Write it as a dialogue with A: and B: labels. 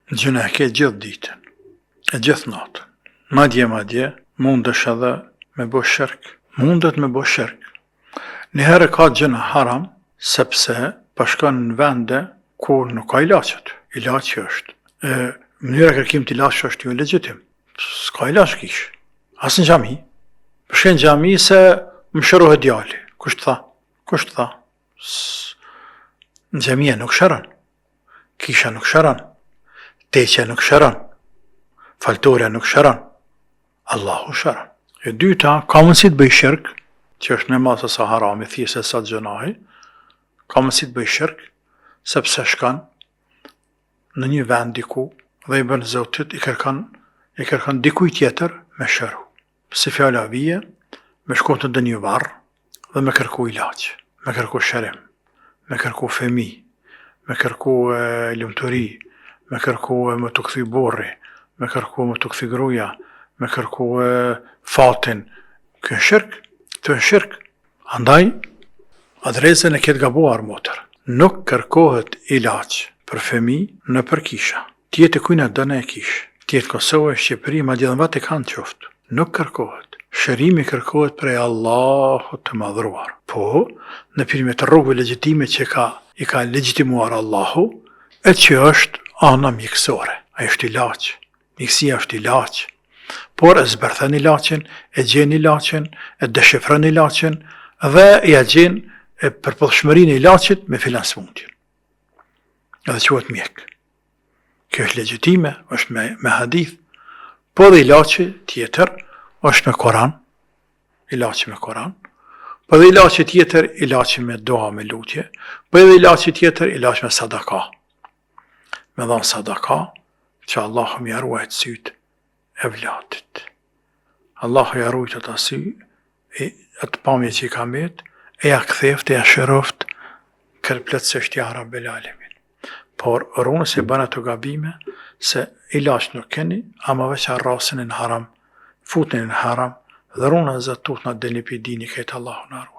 A: Gjynah ke gjithë ditën, e gjithë natën. Madje, madje, mundesh edhe me bo shirk. Mundet me bo shirk. Njëherë ka gjynah haram, sepse po shkon në vende ku nuk ka ilaç aty. Ilaçi është. E, mënyra e kërkimit të ilaçit është jo legjitim. S'ka ilaç n'kishë. As në xhami. Po shkoj në xhami se më shërohet djali. Kush të tha? Kush të tha? Në xhamia nuk shëron. Kisha nuk shëron. Teqja nuk shëron. Faltorja nuk shëron. Allahu shëron. E dyta, ka mundësi të bëj shirk, që është më madh se sa harami, thjesht se sa gjynahi, ka mundësi të bëj shirk, sepse shkon në një vend diku dhe i bën Zotit, i kërkon, i kërkon dikujt tjetër me shëru. Si fjala vije, me shku te ndonjë varr dhe me kërku ilaç, me kërku shërim, me kërku fëmi, me kërku e, lumturi, me kërku e, me t'u kthy burri, me kërku me t'u kthy gruja, me kërku e, fatin. Kjo është shirk, kjo është shirk. Andaj, adresën e ke të gabuar, motër. Nuk kërkohet ilaç për fëmi nëpër kisha. Të jetë e kujna do e kishë, të jetë Kosovë, Shqipëri, madje edhe në Vatikan qoftë. Nuk kërkohet. Shërimi kërkohet prej Allahut të Madhëruar. Po, nëpërmjet rrugëve legjitime që ka i ka legjitimuar Allahu, e që është ana mjekësore. Ai është ilaç. Mjekësia është ilaç. Por e zbërthen ilaçin, e gjen ilaçin, e deshifron ilaçin dhe ia gjen e përputhshmërinë e ilaçit me filan smundjen. Edhe quhet mjek. Kjo është legjitime, është me, me hadith, po dhe ilaçi tjetër është me Koran, ilaçi me Koran, po dhe ilaçi tjetër, ilaçi me dua, me lutje, po edhe ilaçi tjetër, ilaçi me sadaka. Me dhanë sadaka, që Allahu m'ia ruajt sytë evladit. Allahu ia rujt ata sy, e atë pamje që i ka met, e ja ktheft, e ja shëroft, kërë plotësisht ja Rabbel Alemin. Por, runu se bën ato gabime, se ilaç nuk keni, ama veç rraseni në haram, futeni në haram, dhe runa Zot tutna delni pi dini krejt Allahu na ruajt.